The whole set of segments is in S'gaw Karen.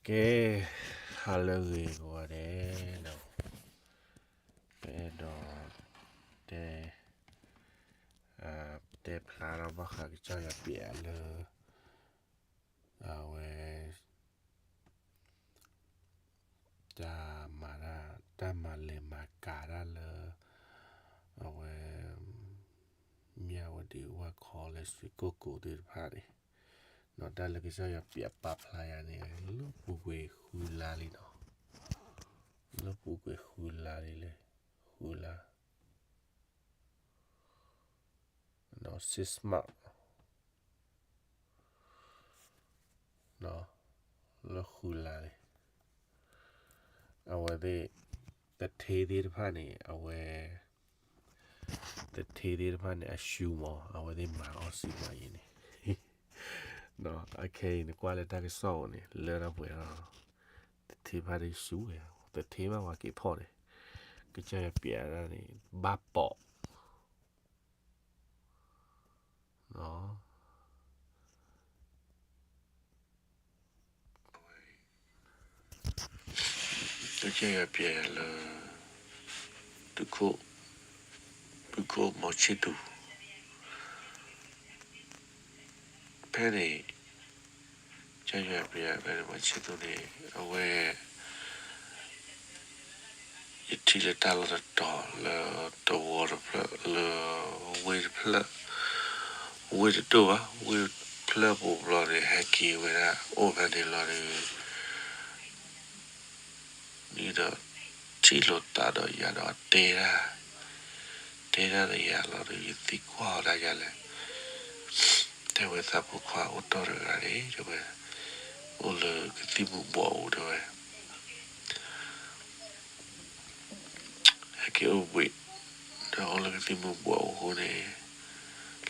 ကဲ, ဟါလၢအဂ့ၤကိးဂၤဒဲးနီၤ, ပအဲၣ်ဒိးတဲ, တဲဖျါထီၣ်ဘၣ်ဃးကစၢ်ယွၤပျဲလၢ အဝဲ တၢ်မၤတၢ်, တၢ်မၤလဲၤမၤကၤတၢ်လၢ အဝဲ မၠၣ်ဝတံၤ ဝၣ်ခီလၢ ရွှေကုက္ကို သ့ၣ်တဖၣ်န့ၣ်, ဒီးတၢ်လၢကစၢ်ယွၤပျဲပာ်ဖျါယၤန့ၣ် လၢပူၤကွံာ်ဃုလါလံနီၤ, လၢပူၤကွံာ်ဃုလါလံ, ဃုလါ ဒီး six month လၢဃုလါန့ၣ်, အဝဲသ့ၣ် သူဌေးသ့ၣ်တဖၣ်န့ၣ် အဝဲ သူဌေးသ့ၣ်တဖၣ်န့ၣ် အရှုံးမး အဝဲသ့ၣ်မၤအီၣ်စံးပှၤအံၤန့ၣ်, အခဲအံၤန့ၣ် ကွၢ်လၢတၢ်ကစီၣ်အံၤန့ၣ် လၢတၢ်ပှဲၤဒီး သူဌေးဘၣ်ဒီးရှုံးဝဲ, သူဌေးဘၣ်ဝဲက့ၤဖီၣ်န့ၣ်, ကစၢ်ယွၤပျဲဒၣ်န့ၣ် ဘၣ်ပိာ် ကစၢ်ယွၤပျဲလၢ သုးခိၣ် သုးခိၣ်မီၤဆံၣ်သူး ဖဲန့ၣ် ကစၢ်ယွၤပျဲဖဲန့ၣ် မီၤဆံၣ်သူးန့ၣ် အဝဲ ယထံၣ်လၢတၢ်လီၢ်တတီၤလၢသဝီတဖျၢၣ် လၢဝ့ၢ်တဖျၢၣ်, ဝ့ၢ်တဒိၣ်ဘၣ် ဝ့ၢ်ဖျၢၣ်ပူၤဘျီန့ၣ် ဟဲက့ၤဝဲဒၣ်အိၣ်ဖဲန့ၣ်လီၤဒီး ဒ်သိးထံၣ်လိာ်သးဒီးယၤဒီးတဲဒၣ်, တဲဒၣ်ဒီးယၤလီၤဒီး ယသံကွၢ်အီၤဒၣ်ယၤလဲၣ်, တဲဝဲသးဖိခွါအိၣ်တ့ၢ်တဂၤန့ၣ် တဲဝဲ အိၣ်လၢကသံၣ်မူၤဘှီးအူ တဲဝဲ ဟဲက့ၤအိၣ်ဘှံး, ဒီးအိၣ်လၢကသံၣ်မူၤဘှီးအူအဃိန့ၣ်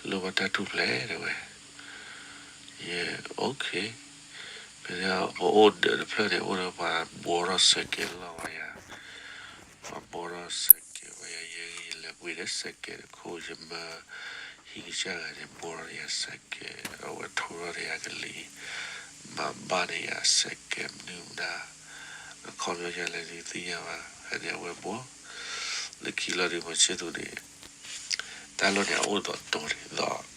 လိၣ်ဘၣ်တၢ်ထူၣ်ဖျဲး တဲဝဲ, ယဲ okay, ဖဲန့ၣ်ပအိၣ်ဒီးတဖျၢၣ်န့ၣ် အိၣ်ဒီးပှၤဘှီထီၣ်စဲးကဲးလီၤဝဲယၤ, ပှၤဘှီထီၣ်စဲးကဲးဝဲယၤ ယဲ ယလဲၤပှ့ၤဒီးစဲးကဲးတခိၣ် ယမၢ ဟံၣ်ကစၢ်ဂၤန့ၣ် ဘှီထီၣ်ဒီးယၤစဲးကဲး အဝဲထိထီၣ်ဒီးယၤကလံၤ, မၤဘၣ်န့ၢ်ယၤစဲးကဲးမနုၤမတၤ, အခီပညီယလဲၤဒုးသ့ၣ်ညါဘၣ် ဖဲန့ၣ်အဝဲဘှီ, လၢခံလီၤဒုး မီၤဆံၣ်သူးန့ၣ် တၢ်လီၢ်န့ၣ် အအိၣ်ဒီးတီၤန့ၣ် ဒီး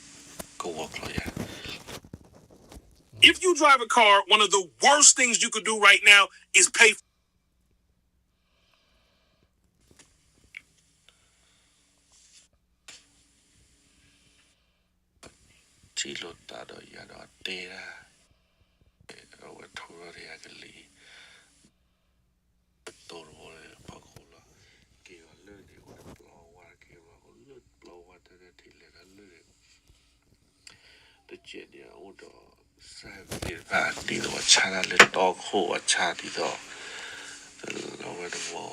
ကဝီၤချီယၤ If you drive a car, one of the worst things you could do right now is payထံၣ်လိာ်သးဒီးယၤဒီးတဲဒၣ်, အဝဲထိထီၣ်ဒီးယၤကလံၤ, တိၤတဘိန့ၣ်ဖီခိၣ်လီၤ, က့ၤအီၤလၢန့ၣ် အဝဲပျီဝါက့ၤဝဲ အိၣ်လၢပျီဝါတၢ်န့ၣ်ထံးလဲၤတၢ်လၢန့ၣ် တကဲးန့ၣ် အအိၣ်ဒီး စဲးသ့ၣ်တဖၣ် ဒ်သိးပှၤဆါတၢ်လၢတီခိၣ် ပှၤဆါဒ်သိး လီၤဝဲတမီၤ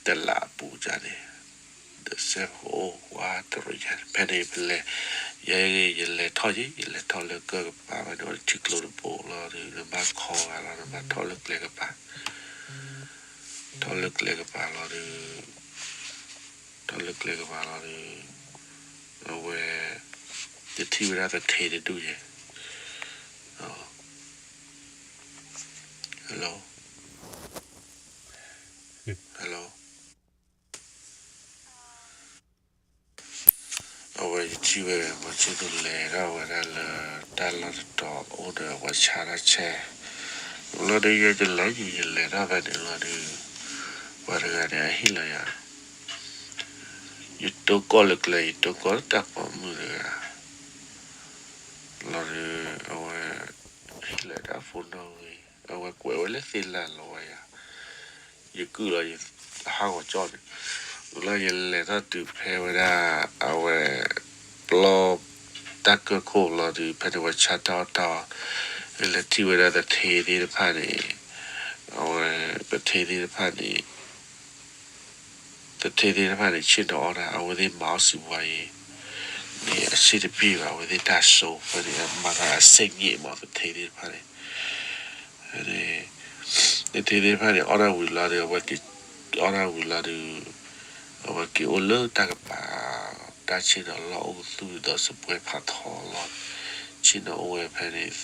တလးအပူၤန့ၣ် ဒီးစဲးဖိအိၣ်ဝဲတရံးညါ ဖဲန့ၣ်ပလဲၤ ယဲ ယလဲၤထီၣ်ယံၤ ယလဲၤထီၣ်လၢကၢၢ်ကပၤ ဖဲန့ၣ် အိၣ်ဒီးထံကျိတဘိလီၤဒီး နဘၣ်ခီဂၤလီၤ နဘၣ်ထီၣ်လၢကျဲကပၤ ထီၣ်လၢကျဲကပၤလီၤဒီး ထီၣ်လၢကျဲကပၤလီၤဒီး အဝဲ ယထံၣ်ဝဲဒၣ်သူဌေးတဒူၣ်ယဲၢ် Hello Hello အဝဲယထံၣ်ဝဲ မီၤဆံၣ်သူးလဲၤထီၣ်ဝဲဒၣ်လၢ တၢ်လီၢ်တတီၤ အိၣ်ဒီးပှၤဆါတၢ်ဆဲး လီၤဒီးယဲယလဲၤယံၤ ယလဲၤထီၣ်ဖဲန့ၣ်လီၤဒီး ပှၤတဂၤန့ၣ် အဟ့ၣ်လီၤယၤ ယတိၢ်ကီၢ်လၢကျဲ ယတိၢ်ကီၢ်လၢတၢ်ပိာ်မုၣ်တဂၤ လီၤဒီး အဝဲ ဟ့ၣ်လီၤတၢ်ဖိနီၣ်ဂံၢ် အဝဲကွဲးဝဲလၢသ့ၣ်လၢ်လီၤဝဲယၤ ယကုၢ်လီၤ ယဟးဂီၤကၠီၣ်န့ၣ် လီၤယလဲၤထီၣ်တုၤဖဲဝဲဒၣ် အဝဲ ပျီ တၢ်ကၢၢ်ခိၣ်လီၤဒီး ဖဲန့ၣ်ဝဲဆါတၢ်အီၣ်တၢ်အီ ယလဲၤထံၣ်ဝဲဒၣ်သူဌေးသ့ၣ်တဖၣ်န့ၣ် အဝဲ သူဌေးသ့ၣ်တဖၣ်န့ၣ် သူဌေးသ့ၣ်တဖၣ်န့ၣ် ဆ့ၣ်နီၤအီၣ်တၢ် အဝဲသ့ၣ်မၤအီၣ်စံးပှၤအံၤ န့ၣ်အဆ့ၣ်တပ့ၢ်ဘၣ် အဝဲသ့ၣ်တၢ်စိ ဖဲန့ၣ် မၤသးအစ့ၣ်န့ၣ်မး သူဌေးသ့ၣ်တဖၣ်န့ၣ် ဖဲန့ၣ် သူဌေးသ့ၣ်တဖၣ်န့ၣ် အီၣ်တၢ်ဝံၤလီၤဒီး အဝဲက့ၤ အီၣ်တၢ်ဝံၤလီၤဒီး အဝဲက့ၤအိၣ်လၢတၢ်ကပၤ တၢ်ဆ့ၣ်နီၤလီၢ်အိၣ်ကသူၣ်ဒီးစပွဲဖးထီလီၤ ဆ့ၣ်နီၤအိၣ်ဝဲဖဲန့ၣ်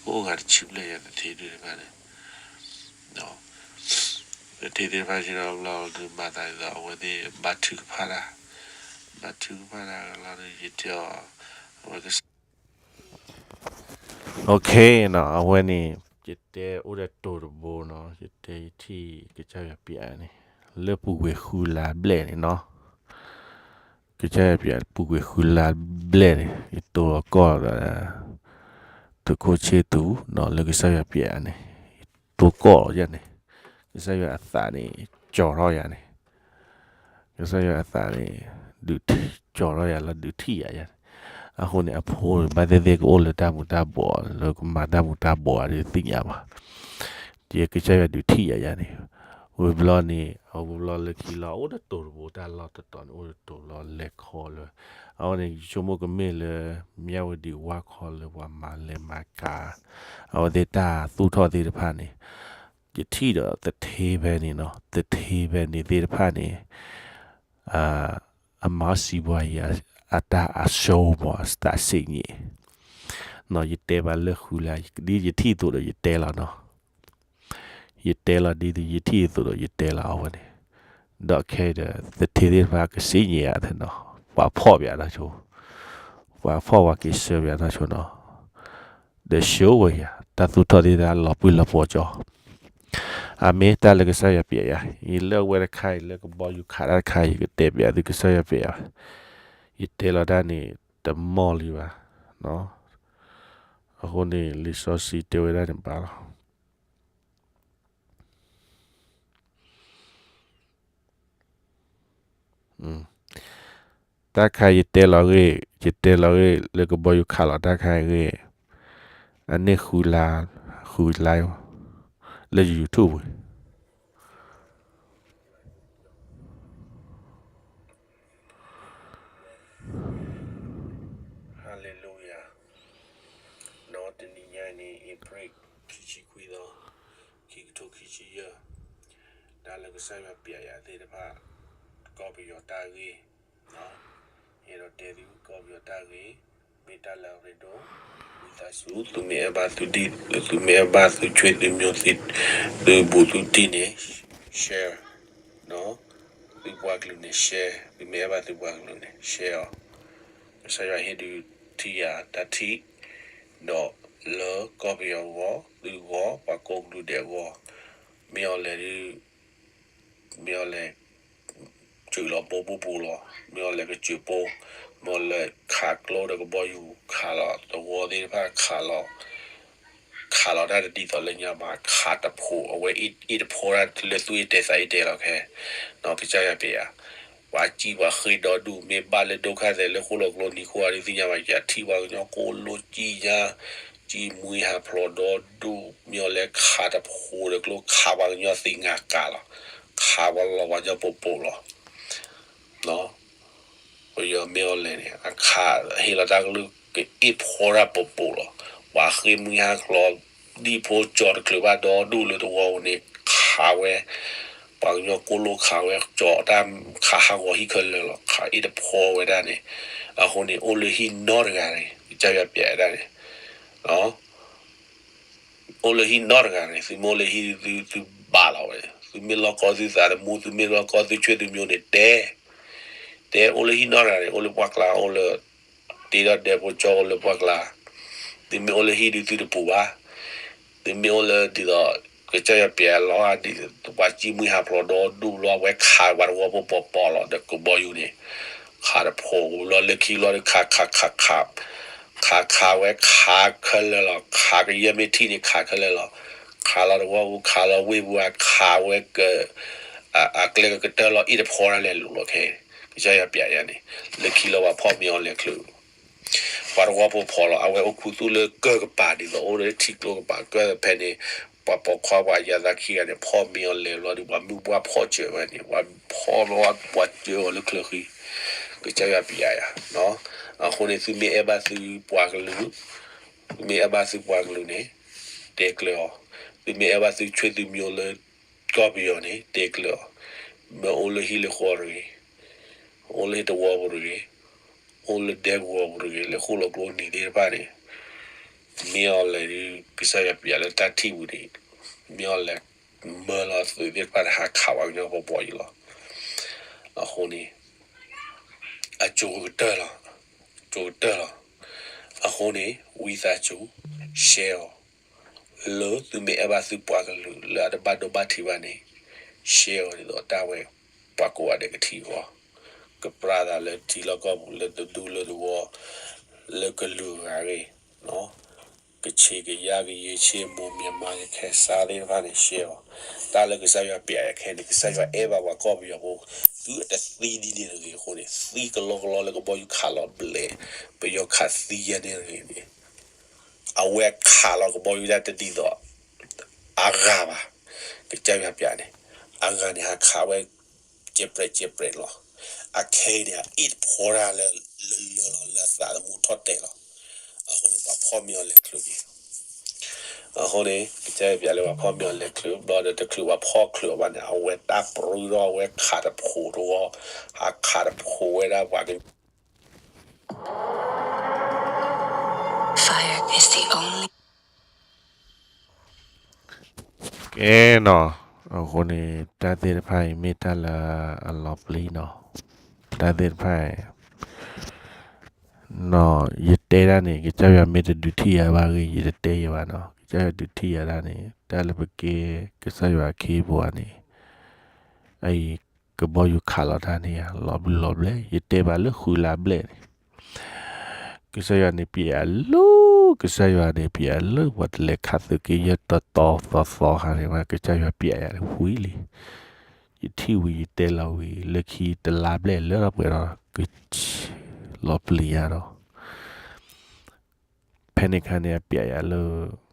ကအိၣ်ဂၤတဆံဘျဲၣ်ယၤ သထ့ဒုးတဖၣ်န့ၣ်, သထ့သ့ၣ်တဖၣ်စ့ၢ်ကီး ဘျီဒုးမၤသးဒ်သိး အဝဲသ့ၣ်ဘါထုကဖၣ်တၢ်, ဘါထုကဖၣ်တၢ်လီၤဒီး ယတဲအီၤ, အဝဲကစၢ် OK နီၤ, အဝဲန့ၣ် ယတဲအိၣ်ဒီးတိၤတဘိနီၤ, ယတဲယထံၣ်ကစၢ်ယွၤပျဲန့ၣ် လၢပူၤကွံာ်ဃုလါဘျဲၣ်န့ၣ်နီၤ, ကစၢ်ယွၤပျဲပူၤကွံာ်ဃုလါဘျဲၣ်န့ၣ် ယတိၤလီၤကီၢ်ဒီး သုးခိၣ်ဆ့သူးနီၤ, လၢကစၢ်ယွၤပျဲန့ၣ် ယတိၤကီၢ်ယၤန့ၣ်, ကစၢ်ယွၤအသးန့ၣ် ကၠီၤထီၣ်ယၤန့ၣ် ကစၢ်ယွၤအသးန့ၣ် ဒုးထံၣ် ကၠီၤထီၣ်ယၤလီၤ ဒုးထံၣ်ယၤယၤန့ၣ်, အဃိန့ၣ် အဖိဘၣ်သ့ၣ်သ့ၣ်ကအိၣ်လၢတၢ်မူၤတၢ်ဘှီး လၢကမၤတၢ်မူၤတၢ်ဘှီးအီၤဒုးသ့ၣ်ညါဘၣ်, ယကစၢ်ယွၤဒုးထံၣ်ယၤယၤန့ၣ်, ဝံၤဘျီန့ၣ် အဝံၤဘျီလၢခံလီၤ အိၣ်ဒီးတိၤတဘိ တၢ်လီၢ်တတီၤန့ၣ် အိၣ်ဒီးတိၤလီၤလဲၤခီလၢ, အဃိန့ၣ် ယဆိကမိၣ်ကမ့ၢ်လၢ မၠၣ်ဝတံၤဝါခီလၢပှၤမၤလဲၤမၤကၤ, အဝဲသ့ၣ်တၢ်သူၣ်ထီၣ်သ့ၣ်တဖၣ်န့ၣ် ယထံၣ်ဒီးသထ့ဖဲန့ၣ်နီၤ, သထ့ဖဲန့ၣ်သ့ၣ်တဖၣ်န့ၣ် အမၤစံးပှၤယၤ အတၢ်အစိမး အတၢ်စ့ၣ်ညါ, ယတဲဘၣ်လၢဃုလါ ဒ်ယထံၣ်အသိးဒီးယတဲလီၤနီၤ, ယတဲလီၤဒ်ယထံၣ်အသိးဒီးယတဲလီၤအဝဲန့ၣ်, ဒီးခဲအံၤဒီး သထ့သ့ၣ်တဖၣ်ကစ့ၣ်ညါအသးနီၤ, ပှၤဖီၣ်ပၠးနီၢ်ဆိ, ပှၤဖီၣ်ပှၤက့ၤဆှၢပၠးနီၢ်ဆိနီၤ ဒီးဆှၢဝဲယၤ တၢ်သူၣ်ထီၣ်သ့ၣ်တဖၣ်လီၤပှံၢ်လီၤပှီၤကၠီ, အမ့ၢ်တၢ်လၢကစၢ်ယွၤပျဲယၤ, ယလၢအဝဲတခါအံၤ လၢကဘီယူၤခးတၢ်တခါအံၤ ယကတဲပၠးသုကစၢ်ယွၤပျဲယၤ, ယတဲလီၤတၢ်န့ၣ် တမီၢ်လံဘၣ်, အဃိန့ၣ် လံာ်စီဆှံတဲဝဲဒၣ်န့ၣ်ဘၣ်လီၤ. တၢ်ခါယတဲလီၤဂ့ၢ်, ယတဲလီၤဂ့ၢ် လၢကဘီယူၤခးလီၤတၢ်ခါအံၤဂ့ၢ်, အန့ၣ်ဃုလါ, ဃုလါ, လၢ YouTube ပူၤ Hallelujah. နီၢ်တနံၤညါအံၤန့ၣ် April ခံဆံခွံသီ, ခံကထိခံဆံယဲၢ်, တၢ်လၢကစၢ်ယွၤပျဲယၤသ့ၣ်တဖၣ်, ကီၢ်ပယီၤတၢ်ဂ့ၢ်, ယအဲၣ်ဒိးတဲသုကီၢ်ပယီၤတၢ်ဂ့ၢ်, မ့ၢ်တၢ်လၢအရ့ဒိၣ်, ဝံသးစူၤ သုမ့ၢ်အဲၣ်ဘၣ်သုဒ်, သုမ့ၢ်အဲၣ်ဘၣ်သုဆွေသုမျိုးသု, သုဘူးသုတံၢ်န့ၣ် share သုပှၤကလုာ်န့ၣ် share, သုမ့ၢ်အဲၣ်ဘၣ်သုပှၤကလုာ်န့ၣ် share အီၤ, ကစၢ်ယွၤဟ့ၣ်ဒုးထံၣ်ယၤတၢ်ထံၣ်, ဒီးလၢကီၢ်ပယီၤအဂီၢ်, သုဂီၢ်, ပှၤကိးကလုာ်ဒဲးအဂီၢ်, မ့ၢ်အီၤလဲၣ်ဒုး, မ့ၢ်အီၤလဲၣ် စၢၤလီၤဘိပူၤပူၤလီၤ, မ့ၢ်အီၤလဲၣ်ကစၢၤဘိ, မ့ၢ်အီၤလဲၣ်ခးကျိဒီးကဘီယူၤခးလီၤ, သဝီသ့ၣ်တဖၣ်ခးလီၤ, ခးလီၤတၢ်တဒ်သိးလၢညါဘၣ်, ခးတဖိး, အဝဲအ့ၣ်တဖိတၢ်လၢသူၣ်အ့ၣ်တဲသးအ့ၣ်တဲလီၤခဲ, ကစၢ်ယွၤပျဲယၤ, ပှၤစံးပှၤဃ့ဒီဒူၣ် မ့ၢ်ဘၣ်လၢဒိၣ်ခါသဲးလၢဃိၣ်လီၤကျိနံၤဃိၣ်အါဒုးသ့ၣ်ညါဘၣ်, ယထံၣ်ပှၤကညီကိးလိစံၢ်ညါ, စံၢ်မှံဟးဖျိးဒီဒူၣ်, မ့ၢ်အီၤလဲၣ်ခးတဖိးဒီးကျိခးပှၤကညီသ့ၣ်ညါကၤလီၤ, ခးပှၤလီၤပှၤကညီပိာ်ပိာ်လီၤ. ပယီၤမ့ၢ်အီၤလဲၣ်န့ၣ် အခးဟ့ၣ်လီၤတၢ်ကလုၢ်ကအ့ၣ်ဖိတၢ်ပိာ်ပိာ်လီၤ. ပှၤဃ့ၢ်မှံဟးဖျိး ဒံၣ်ဖိကၠီၤတချုးဘၣ်ဒီဒူၣ်လၢသဝီပူၤန့ၣ် ခးဝဲ, ပှၤကညီကိးလိခးဝဲ ကၠီၤတၢ်ခးဟးဂီၤဟံၣ်ခဲလၢာ်လီၤ. ခးအ့ၣ်တဖိဝဲဒၣ်န့ၣ်, အဃိန့ၣ် အိၣ်လၢဟံၣ်နီတဂၤန့ၣ် ကစၢ်ယွၤပျဲဒၣ်န့ၣ် အိၣ်လၢဟံၣ်နီတဂၤန့ၣ် သုမ့ၢ်အိၣ်လၢဟံၣ်သု သုဘၣ်လီၤဝဲ, သုမ့ၢ်လီၢ်ကီသုသးသမူ သုမ့ၢ်လီၢ်ကီသုဆွေသုမျိုးန့ၣ် တဲ, တဲအိၣ်လၢဟံၣ်နီတဂၤန့ၣ် အိၣ်လၢပှၢ်ကျါ အိၣ်လၢ တ့ဒီးဒဲးဖိကၠီအိၣ်လၢပှၢ်ကျါ, သုမ့ၢ်အိၣ်လၢဟံၣ်ဒုးသုတပူၤဘၣ်, သုမ့ၢ်အိၣ်လၢဒ်သိး ကစၢ်ယွၤပျဲလီၤ ဒ်သိးပှၤစံၢ်မှံဟးဖျိးဒီဒူၣ်ဘျီ အဝဲခးပှၤသဝီဖိပိာ်ပိာ်လီၤ ဒီးကဘီယူၤန့ၣ်, ခးတဖိးဝံၤလီၤ လၢခံလီၤဒီး ခးခးခးခး ခးခးဝဲခးခဲလၢာ်လီၤ. ခးကယဲၢ်မ့ၢ်ထံၣ်န့ၣ် ခးခဲလၢာ်လီၤ. ခးလီၤသဝီပူၤ ခးလီၤဝ့ၢ်ပူၤ ခးဝဲက အကျဲကကတၢၢ်လီၤ အ့ၣ်တဖိဒၣ်လဲာ်လိၤလီၤခဲအံၤ, ကစၢ်ယွၤပျဲယၤန့ၣ်, လၢခံလီၤပှၤဖီၣ်မ့ၢ်အီၤလဲၤချုး ပှၤသဝီဖိဖီၣ်လီၤ အဝဲအိၣ်ခူသူၣ်လၢကၢၢ်ကပၤ ဒ်သိးအိၣ်လၢထံကျိကပၤ ကၢၢ်ဖဲန့ၣ်, ပှၤပိာ်ခွါပှၤယၤသးခံဂၤန့ၣ် ဖီၣ်မ့ၢ်အီၤလဲၤလီၤဒီး ပှၤမုၢ်ပှၢ်ဖီၣ်စၢၤဝဲန့ၣ် ပှၤဖီၣ်လီၤ ပှၤစၢၤအီၤလၢချၢဃံ, ကစၢ်ယွၤပျဲယၤ, အဃိန့ၣ် သုမ့ၢ်အဲၣ်ဘၣ်သုပှၤကလုာ်, သုမ့ၢ်အဲၣ်ဘၣ်သုပှၤကလုာ်န့ၣ် တဲကျၢၤအီၤ, သုမ့ၢ်အဲၣ်ဘၣ်သုဆွေသုမျိုးလၢ ကီၢ်ပယီၤန့ၣ် တဲကျၢၤအီၤ, မ့ၢ်အိၣ်လၢဟံၣ်လၢဃီတဂ့ၤ, အိၣ်လၢသဝီပူၤတဂ့ၤ, အိၣ်လၢဒဲကဝီၤပူၤတဂ့ၤ, လၢဃိၣ်လီၤကျိနံၤသ့ၣ်တဖၣ်န့ၣ်, မ့ၢ်အီၤလဲၤဒုး ကစၢ်ယွၤပျးလၢတၢ်ထံၣ်ပူၤန့ၣ် မ့ၢ်အီၤလဲၤမၢလီၤသုးသ့ၣ်တဖၣ်န့ၣ် ဟးခးဝဲကညီပှီၤပှီၤအံၤလီၤ. အဃိန့ၣ် အကၠိကတၢၢ်လီၤ, ကၠိကတၢၢ်လီၤ. အဃိန့ၣ် ဝံသးစူၤ share အီၤ လၢသုမ့ၢ်အဲၣ်ဘၣ်သုပှၤကလုာ်လၢအတဘၣ်ဒိဘၣ်ထံးဘၣ်န့ၣ် share အီၤဒ်သိးတၢ်ဝဲ ပှၤကိးဂၤဒဲးကထံၣ်အဂီၢ်, ကပြၢသးလၢထံလီၢ်ကီၢ်ပူၤလၢတဒူလၢတဝီ လၢကလုာ်ဂၤဂ့ၤ ကချ့ၣ်ကယါကယ့ၢ်ဆ့မိၢ် မၠးမါ ရခဲၣ်စါသ့ၣ်တဖၣ်န့ၣ် share အီၤ, တၢ်လၢကစၢ်ယွၤပျးယၤခဲအံၤန့ၣ် ကစၢ်ယွၤအဲၣ်ဘၣ်ပှၤကီၢ်ပယီၤဖိ, သုအတသံဒ်န့ၣ်တဂ့ၤအဃိန့ၣ် သံကလီကလီလၢကဘီယူၤခးလီၤဘျဲး, ပယီၤခးသံယဲန့ၣ်တဂ့ၤန့ၣ် အဝဲခးလီၤကဘီယူၤဒၣ်တဒ်သိး အဂၤဘၣ်, ကစၢ်ယွၤပျးန့ၣ် အဂၤန့ၣ်ဟးခးဝဲ ကဲပြဲးကဲပြဲးလီၤ. အခဲအံၤန့ၣ် အအ့ၣ်တဖိတၢ်လၢ လၢလၢလီၤ လၢအသးသမူထီၣ်တဲာ်လီၤ. အဃိန့ၣ် ပှၤဖီၣ်မ့ၢ်အီၤလဲၤချုးက့ၤ, အဃိန့ၣ် ကစၢ်ယွၤပျးလၢပှၤဖီၣ်မ့ၢ်အီၤလဲၤချုး ဘျီဒီးတချုးပှၤဖီၣ်ချုးအီၤဘၣ်န့ၣ် အဝဲတၢ်ပြူထီၣ် အဝဲခးတဖိတဝီ, ဟးခးတဖိဝဲဒၣ်ပှၤက ကဲနီၤ, အဃိန့ၣ် တၢ်သ့ၣ်တဖၣ်အံၤမ့ၢ်တၢ်လၢအလီၤပျံၤနီၤ, တၢ်သ့ၣ်တဖၣ်အံၤ နီၤ, ယတဲဒၣ်န့ၣ် ကစၢ်ယွၤမ့ၢ်တဒုးထံၣ်ယၤဘၣ်ဂ့ၤ ယတတဲယၤဘၣ်နီၤ, ကစၢ်ယွၤဒုးထံၣ်ယၤဒၣ်န့ၣ် တၢ်လၢပကဲကစၢ်ယွၤအခ့အပှၤန့ၣ်, အအံၤ ကဘီယူၤခးလီၤတၢ်န့ၣ် လီၤဘျုးလီၤဘျဲ ယတဲဘၣ်လၢဃုလါဘျဲၣ်န့ၣ် ကစၢ်ယွၤန့ၣ်ပျဲယၤလၢ, ကစၢ်ယွၤန့ၣ်ပျဲယၤလၢ ပှၤတလဲၤခးသုးက့ယဲၢ်တီတီသီသီခါန့ၣ် ကစၢ်ယွၤပျဲယၤဝံၤလံ, ယထံၣ်ဝံၤ ယတဲလီၤဝံၤ လၢခံတလါဘျဲၣ်လၢထီၣ်ပှဲၤဒီး က, လီၤပျံၤယၤဒီး ဖဲန့ၣ်အခါန့ၣ် အပျဲယၤလၢ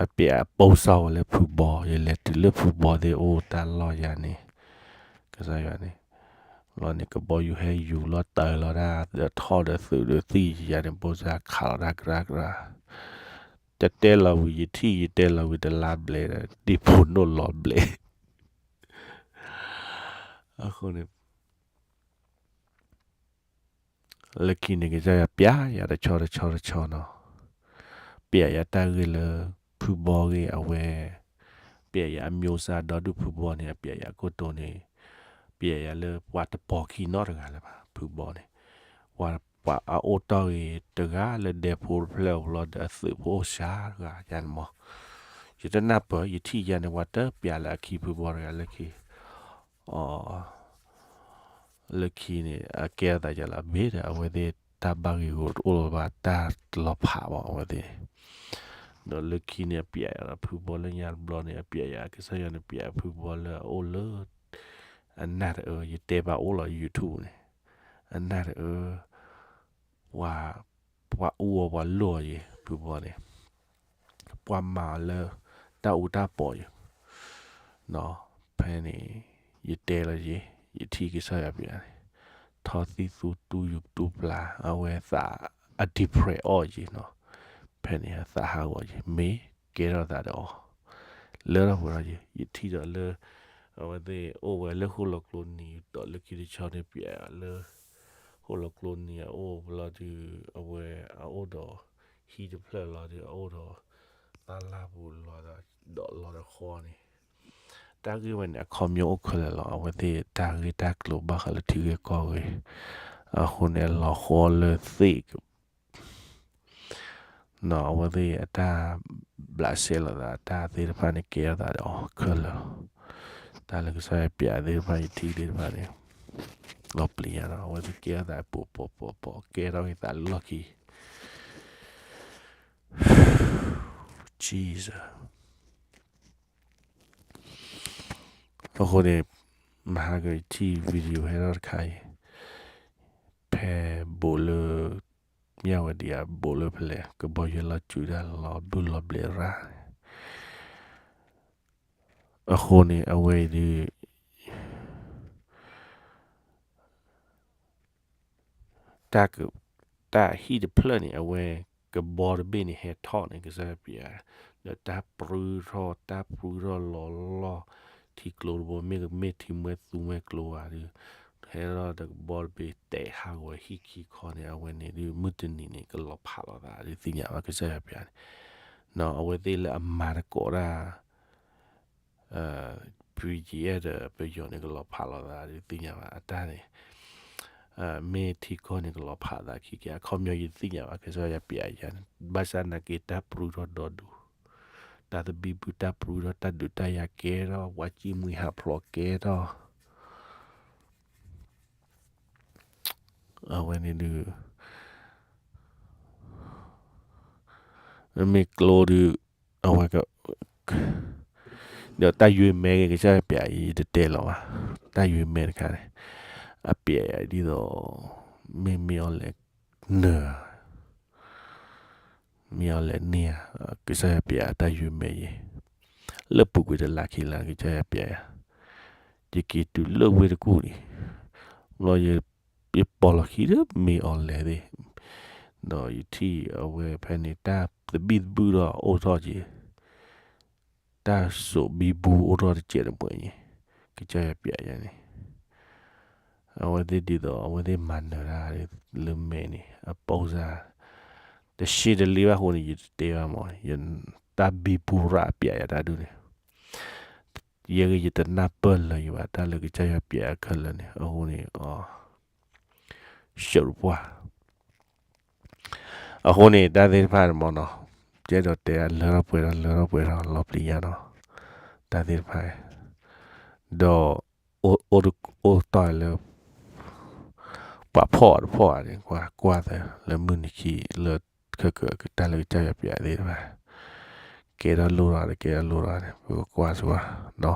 အပျဲအပိာ်စီဝဲလၢဖုဘီ, ယလဲၤတုၤလၢဖုဘီသ့ၣ်အိၣ်တၢ်လီၢ်ယၤန့ၣ်, ကစၢ်ယွၤန့ၣ်, လီၤန့ၣ် ကဘီယူၤဟဲယူၤလီၤတၢ်လီၤဒၣ် ဒီးထီၣ်ဒီးသုးဒီးသံၣ်ယၤန့ၣ် ဘိၣ်စၢ်ခးလီၤတၢ်ကရၢကရၢ, တတဲလီၤဝံၤ ယထံၣ်ယတဲလီၤဝံၤတလါဘျဲၣ်ဒီး ဒ့ၣ်ဖိနိၣ်လီၤဘျဲၣ်, အဃိန့ၣ် လၢခံန့ၣ် ကစၢ်ယွၤပျဲယၤတဆီတဆီတဆီနီၤ, ပျဲယၤတၢ်ဂ့ၢ်လၢ ဖုဘီဂ့ၢ်အဝဲ, ပျဲယၤအမျိုးအစားဒီဒူၣ်ဖုဘီန့ၣ် အပျဲယၤကိတိာ်န့ၣ်, ပျဲယၤလၢပှၤတပိာ်ခံနီတဂၤလၢၤဘၣ် ဖုဘီန့ၣ်, ပှၤအအိၣ်တီၢ်ဂ့ၤတဂၤလၢဒဲဖိတဖျၢၣ်အဘျီဒီးအသုးဖိအိၣ်စှၤတဂၤယၤန့ၣ်မး, ယတနၢ်ပၢၢ် ယထံၣ်ယၤန့ၣ် ပှၤတပျဲလၢအခံဖုဘီတဂၤလၢခံ အ လၢခံန့ၣ် အကဲထီၣ်သးယၤလၢအဘ့ၣ်ဒီး အဝဲသ့ၣ်တၢ်ဘၣ်ဂ့ၢ်ဂီၢ်တအိၣ်လၢၤဘၣ် တၢ်လီၤဖးဘၣ်အဝဲသ့ၣ်န့ၣ်, ဒီးလၢခံန့ၣ် အပျဲယၤဒီးဖုဘီလၢညါတဘျီန့ၣ် အပျဲယၤ ကစၢ်ယွၤန့ၣ် ပျဲဖုဘီလၢအအိၣ်လၢ အနၢ်တအၢ ယတဲဘၣ်အိၣ်လီၤ YouTube န့ၣ်, အနၢ်တအၢ ပှၤ ပှၤအူအီၤပှၤလိၢ်အီၤယဲ ဖုဘီန့ၣ် ပှၤမၤအီၤလၢ တၢ်အူတၢ်ပီၢ်ယဲ, ဖဲန့ၣ် ယတဲလီၤယဲ, ယထံၣ်ကစၢ်ယွၤပျဲန့ၣ် ထီသံၣ်သူတူၢ်ယူၤတူၢ်ပျၢ် အဝဲသးအ depress အီၣ်ယဲနီၤ, ဖဲန့ၣ်သးဟးဂီၤယဲ မ့ၢ်ကဲထီၣ်သးဒီးအီၤ လၢထီၣ်ပှဲၤထီၣ်ယဲ ယထံၣ်ဒီးလၢ အဝဲသ့ၣ်အိၣ်ဝဲလၢဃိၣ်လီၤကျိနံၤဒီးလၢခံတဆီန့ၣ် ပျဲလၢ ဃိၣ်လီၤကျိနံၤအအိၣ်ဘျီဒီး အဝဲအအိၣ်ဒီး ဟံၣ်တဖျၢၣ်လီၤဒီး အအိၣ်ဒီး သၣ်လၢ်ပူၤလီၤဒီးလီၤဒီးဃီန့ၣ်, တၢ်ဂ့ၢ်ဝဲန့ၣ် အခီပညီအိၣ်ခဲလၢာ်လီၤ. အဝဲသ့ၣ်တၢ်ဂ့ၢ်တၢ်ကျိၤဘၣ်ဃးလၢထံဂ့ၢ်ကီၢ်ဂ့ၢ် အဃိန့ၣ် အလီၤဃီလၢသ့ၣ် အဝဲသ့ၣ်အတၢ်ဘျးစဲလိာ်သး တၢ်သ့ၣ်တဖၣ်န့ၣ် ကဲထီၣ်သးဒီးအီၤခဲလၢာ်လီၤ. တၢ်လၢကစၢ်ယွၤပျဲသ့ၣ်တဖၣ် ယထံၣ်သ့ၣ်တဖၣ်န့ၣ် လီၤပျံၤယၤဒီး အဝဲသ့ၣ်ကဲထီၣ်သးပိာ်ပိာ်ပိာ်ပိာ် ကဲထီၣ်က့ၤသးလီၢ်ခံ Jesus အဃိန့ၣ် မဟါကထံၣ် video ဟဲထီၣ်တခါအံၤ ဖဲဘိးလၢ မၠၣ်ဝဲဒံးဧါ ဘိးလၢဖဲလဲၣ် ကဘီယူၤလီၤစုၤတၢ်လီၤဘုၣ်လီၤဘျဲးရၣ်န့ၣ် အဃိန့ၣ် အဝဲအံၤဒုး တၢ်က တၢ်ဟံၣ်တဖျၢၣ်န့ၣ် အဝဲကဘီတဘ့ၣ်န့ၣ် ဟဲထီၣ်န့ၣ် ကစၢ်ယွၤပျဲ ဒီးတၢ်ပြူထီၣ် တၢ်ပြူထီၣ်လီၤလီၢ် ထံကျိတဘိ မ့ၢ်ကမ့ၢ်ထံမှဲသူမှဲကျိဧါဒီး ဟဲထီၣ်တကဘီတဘ့ၣ် တဲာ်ဟးဂီၤဟံၣ်ခံခီန့ၣ် အဝဲန့ၣ်ဒုး မုၢ်တနံၤန့ၣ် ကလီၤဖးလိာ်သးဒုးသ့ၣ်ညါဘၣ် ကစၢ်ယွၤပျးန့ၣ်, နီၢ် အဝဲသ့ၣ်လၢအမၤသကိးတၢ် ပယဲဒီးပယီၤန့ၣ် ကလီၤဖးလိာ်သးဒုးသ့ၣ်ညါဘၣ် အတၢ်န့ၣ် မ့ၢ်ထံကီၢ်န့ၣ် ကလီၤဖးသးခံကဲ အခီပညီယတသ့ၣ်ညါဘၣ် ကစၢ်ယွၤပျးယၤန့ၣ် ဘၣ်ဆၣ်နာ်က့ တၢ်ပြူထီၣ်ဒီဒူၣ်, တၢ်သဘံၣ်ဘုၣ် တၢ်ပြူထီၣ် တၢ်ဒုးတၢ်ယၤကဲထီၣ် ပှၤစံၣ်မှံဟးဖျိးကဲထီၣ် အဝဲန့ၣ်ဒုး မ့ၢ်ကျိဒုး အဝဲ ဒီးတၢ်ယွ့မဲဂ့ၤ ကစၢ်ယွၤပျး ယတတဲလီၤဘၣ်, တၢ်ယွ့မဲတခါန့ၣ် အပျးယၤဒ်သိး မ့ၢ်မ့ၢ်အီၤလဲၣ်နၢၤ မ့ၢ်အီၤလဲၣ်န့ၢ်ဧါ, ကစၢ်ယွၤပျးတၢ်ယွ့မဲယဲ, လၢပူၤကွံာ်တလါခံလါ ကစၢ်ယွၤပျးယၤ, ယက့ၤတုၤလၢဝ့ၢ်တကူၣ်န့ၣ်, ဘျီယ ယပိာ်လီၤခံဒီးမ့ၢ်အီၤလဲၣ်သ့ၣ်, ဒီးယထံၣ်အဝဲဖဲန့ၣ် တၢ်သဘံၣ်သဘုၣ်ဒီးအိၣ်ထီၣ်က့ၤ တၢ်စိာ်ဘံဘူအိၣ်ထီၣ်တစဲးတမှဲၤအံၤ, ကစၢ်ယွၤပျးယၤန့ၣ်, အဝဲသ့ၣ်ဒ်သိး အဝဲသ့ၣ်မၤနၢၤတၢ်လၢမဲာ်န့ၣ် အပိစါ, တဆံတလ့ဘၣ်အဃိန့ၣ် ယတတဲဘၣ်မး, ယ တၢ်ဘံဘူရၣ်အပျးယၤတၢ်ဒုးန့ၣ်, ယဲဂ့ၤယတနၢ်ပၢၢ်လၢၤယၤဘၣ် တၢ်လၢကစၢ်ယွၤပျးအခဲလၢာ်န့ၣ် အဃိန့ၣ် အ ရှုပ်တပှၢ် အဃိန့ၣ် တၢ်သ့ၣ်တဖၣ်န့ၣ်မ့ၢ်နီၤ, ကဲဒီးတဲလၢထီၣ်ပှဲၤထီၣ် လၢထီၣ်ပှဲၤထီၣ် လီၤပျံၤညါနီၤ, တၢ်သ့ၣ်တဖၣ်, ဒီး အိၣ်တီၢ်လၢ ပှၤဖီၣ်တဖီၣ်ဧါန့ၣ် ကွၢ်ကွၢ်သၢ လၢမုၢ်နံၤခံ လၢ ခဲကတၢၢ်လၢကစၢ်ယွၤပျးသ့ၣ်တဖၣ်, ကဲထီၣ်လိၣ်ထီၣ်ဒီး ကဲထီၣ်လိၣ်ထီၣ်န့ၣ် ပကကွၢ်စ့ၢ်ကီးနီၤ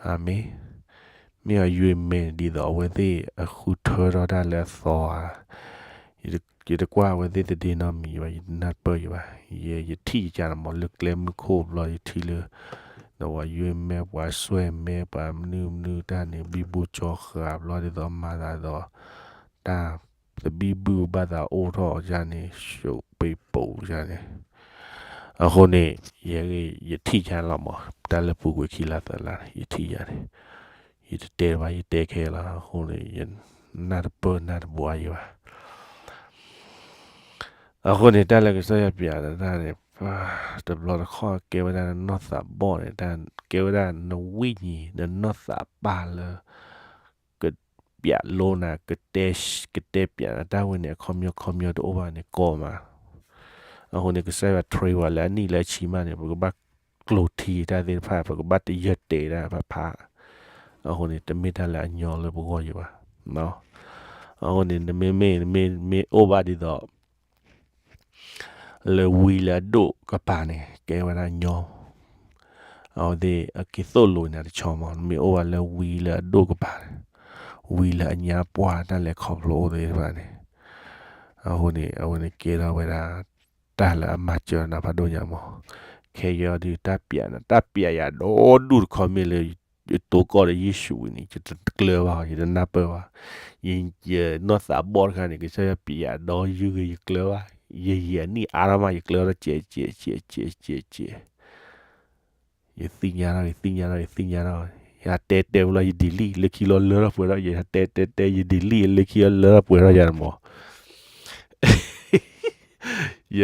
အၤမ့ၣ်, မ့ၢ်အီၤယွ့မဲာ်ဒ်သိး အဝဲသ့ၣ်အဃုထၢထီၣ်တၢ်လၢအသီဧါ, ယတကွၢ်အဝဲသ့ၣ်သဒ့နီတမံၤဘၣ်, ယတနၢ်ပၢၢ်ယၤဘၣ်, ယ ယထံၣ်ယကၢ်န့ၣ်မ့ၢ်လၢကျဲမုၢ်ခိၣ်ဘျီ ယထံၣ်လၢ ဒီးပှၤယွ့မဲာ် ပှၤစွဲမဲာ် ပှၤမနုၤမနုၤတၢ်န့ၣ် ဘံဘူကၠီဃာ်ဘျီဒ်သိးမၤသးဒီး တၢ်သဘံၣ်ဘုၣ်ဘၣ်သးအိၣ်ထီၣ်ယၤန့ၣ် ရှုပ်ပိာ်ယၤန့ၣ်, အဃိန့ၣ် ယဲဂ့ၤ ယထံၣ်ယၤလီၤမး တၢ်လၢပူၤကွံာ်ခံလါသၢလါန့ၣ် ယထံၣ်ယၤန့ၣ်, ယတတဲဘၣ် ယတဲခဲလီၤ အဃိန့ၣ် ယနၢ်တပၢၢ်နၢ်တဘှါယၤဘၣ် အဃိန့ၣ် တၢ်လၢကစၢ်ယွၤပျးတၢ်န့ၣ် တဘျီတခီၣ်ကဲဝဲဒၣ်နနီၢ်သးဘီၣ်န့ၣ် တၢ်ကဲဝဲဒၣ်နဝိညာဉ် နနီၢ်သးပၢ်လၢ ကပျးလိနၤ ကတဲ ကတဲပျးနၤ တၢ်ဝဲန့ၣ် အခီပညီခီပညီတအိၣ်ဘၣ်န့ၣ် ကီမး အဃိန့ၣ် ကစၢ်ယွၤ train ဝဲလၢအနံၣ်လၢအဆံမးန့ၣ် ပကဘၣ်ကျိၤထံတၢ်သ့ၣ်တဖၣ် ပကဘၣ်တယၢၢ်တဲာ်တၢ်ဖးဖး အဃိန့ၣ် တမ့ၢ်တၢ်လၢအညီလၢပဂီၢ်ယၤဘၣ် အဃိန့ၣ် နမ့မ့ၢ် နမ့မ့ၢ်အိၣ်ဘၣ်ဒ်သိး လၢဝံလၢအဒိၣ်ကပၤန့ၣ် ကဲဝဲဒၣ်ညီ အဝဲသ့ၣ်အက့ၤသိၣ်လိနၤတဆီမး နမ့ၢ်အိၣ်ဘၣ်လၢဝံလၢအဒိၣ်ကပၤန့ၣ် ဝံလၢအညါပှၢ်တၢ်လဲၤခီဖျိအိၣ်သ့ၣ်တဖၣ်န့ၣ် အဃိန့ၣ် အဝဲန့ၣ်ကဲထီၣ်ဝဲဒၣ် တၢ်လၢအမၤစၢၤနၤဖးဒိၣ်ညါမး ခဲအံၤဒုး တၢ်ပျးနၤ တၢ်ပျးယၤဒီဒူၣ်တခီမ့ၢ်လၢ ယတိၤကီၢ်ဒီးယ့ၣ်ၡူးဝံၤန့ၣ် ယတကျၢၤဘၣ် ယတနၢ်ပၢၢ်ဘၣ် ယ ယနီၢ်သးဘီၣ်တခါန့ၣ် ကစၢ်ယွၤပျးဒီးယုၢ်ဂ့ၤ ယကျၢၤဘၣ် ယယံာ်အနံၣ်အါထီၣ်မး ယကျၢၤဒီး ကဲးကဲးကဲးကဲးကဲး ယသ့ၣ်ညါထီၣ် ယသ့ၣ်ညါထီၣ် ယသ့ၣ်ညါထီၣ် ယဟးတဲတဲဝဲလီၤ ယ delete လၢခံလီၤလၢထီၣ်ပှဲၤထီၣ် ယဟးတဲတဲတဲ ယ delete လၢခံလီၤလၢထီၣ်ပှဲၤထီၣ်ယၤတမး ယ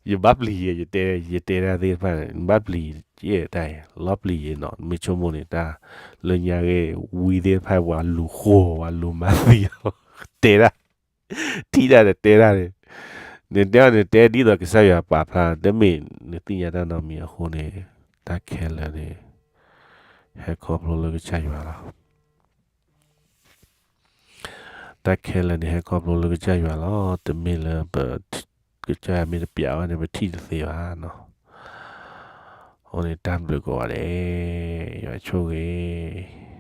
ယဘၣ်ပျံၤယဲ ယတဲ ယတဲတၢ်သ့ၣ်တဖၣ်န့ၣ် နဘၣ်ပျံၤယဲတၢ်အံၤ လီၤပျံၤယဲနီၤ မ့ၢ်ဆိကမိၣ်န့ၣ် တၢ်လၢညါဂ့ၤ ဝံသ့ၣ်တဖၣ် ပှၤလူၤဃိ ပှၤလူၤမၤသံ တဲတၢ် ထံၣ်တၢ်ဒီးတဲတၢ်န့ၣ် နတဲအီၤန့ၣ် တဲဒ်သိးကစၢ်ယွၤပာ်ဖျါ တမ့ၢ်နသ့ၣ်ညါတၢ်နီတမံၤအဃိန့ၣ် တၢ်ခဲလၢာ်န့ၣ် ဟဲခီဖျိလၢကစၢ်ယွၤလီၤ. တၢ်ခဲလၢာ်န့ၣ် ဟဲခီဖျိလၢကစၢ်ယွၤလီၤ. တမ့ၢ်လၢပ ကစၢ်ယွၤမ့ၢ်တပျးဘၣ်န့ၣ် ပထံၣ်တသ့ဘၣ်နီၤ. အဃိန့ၣ် တၢ်ဘျုးကိးဂၤဒဲး ယွၤဆိၣ်ဂ့ၤ